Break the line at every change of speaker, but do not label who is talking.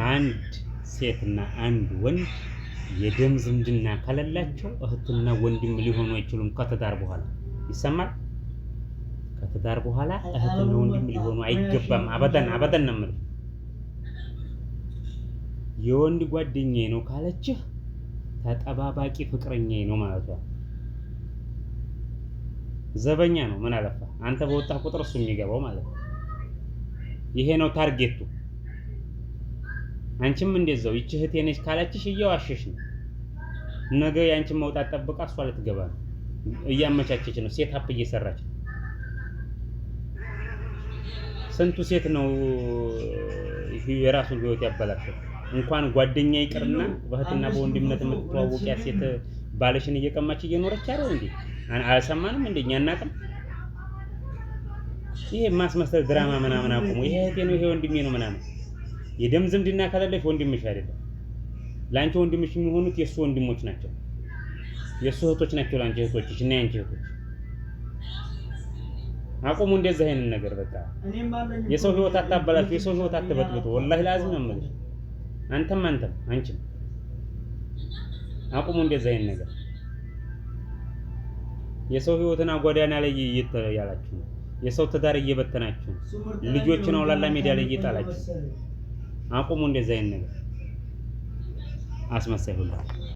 አንድ ሴትና አንድ ወንድ የደም ዝምድና ከሌላቸው እህትና ወንድም ሊሆኑ አይችሉም። ከትዳር በኋላ ይሰማል። ከትዳር በኋላ እህትና ወንድም ሊሆኑ አይገባም። አበደን አበደን ነው የምልህ። የወንድ ጓደኛዬ ነው ካለችህ ተጠባባቂ ፍቅረኛዬ ነው ማለቷ። ዘበኛ ነው። ምን አለፋ አንተ በወጣህ ቁጥር እሱ የሚገባው ማለት ነው። ይሄ ነው target ኡ። አንቺም እንደዛው ይቺ እህቴ ነች ካለችሽ እየዋሸሽ ነው። ነገ የአንቺን መውጣት ጠብቃ እሷ ልትገባ ነው። እያመቻቸች ነው። Set up እየሰራች ነው። ስንቱ ሴት ነው የራሱን ህይወት ያበላሸው? እንኳን ጓደኛ ይቅርና በእህትና በወንድምነት የምትተዋወቂያ ሴት ባልሽን እየቀማች እየኖረች አይደል እንዴ? አልሰማንም እንዴ? እኛ አናውቅም? ይሄ ማስመሰል ድራማ ምናምን አቁሙ። ይሄ እህቴ ነው ይሄ ወንድሜ ነው ምናምን። የደም ዝምድና ከሌለሽ ወንድምሽ አይደለም። ለአንቺ ወንድምሽ የሚሆኑት የእሱ ወንድሞች ናቸው፣ የእሱ እህቶች ናቸው። ለአንቺ እህቶችሽ እና የአንቺ እህቶች። አቁሙ እንደዚህ አይነት ነገር በቃ። የሰው ህይወት አታበላሹ፣ የሰው ህይወት አትበጥብጡ። ወላሂ ላዝም ነው የምልሽ። አንተም አንተም አንቺም አቁሙ እንደዚህ አይነት ነገር። የሰው ህይወትን አጓዳና ላይ እየተያላችሁ ነው። የሰው ትዳር እየበተናችሁ ነው። ልጆችን አውላላ ሜዳ ላይ እየጣላችሁ። አቁሙ እንደዚህ አይነት ነገር። አስመሳይ ሁላ።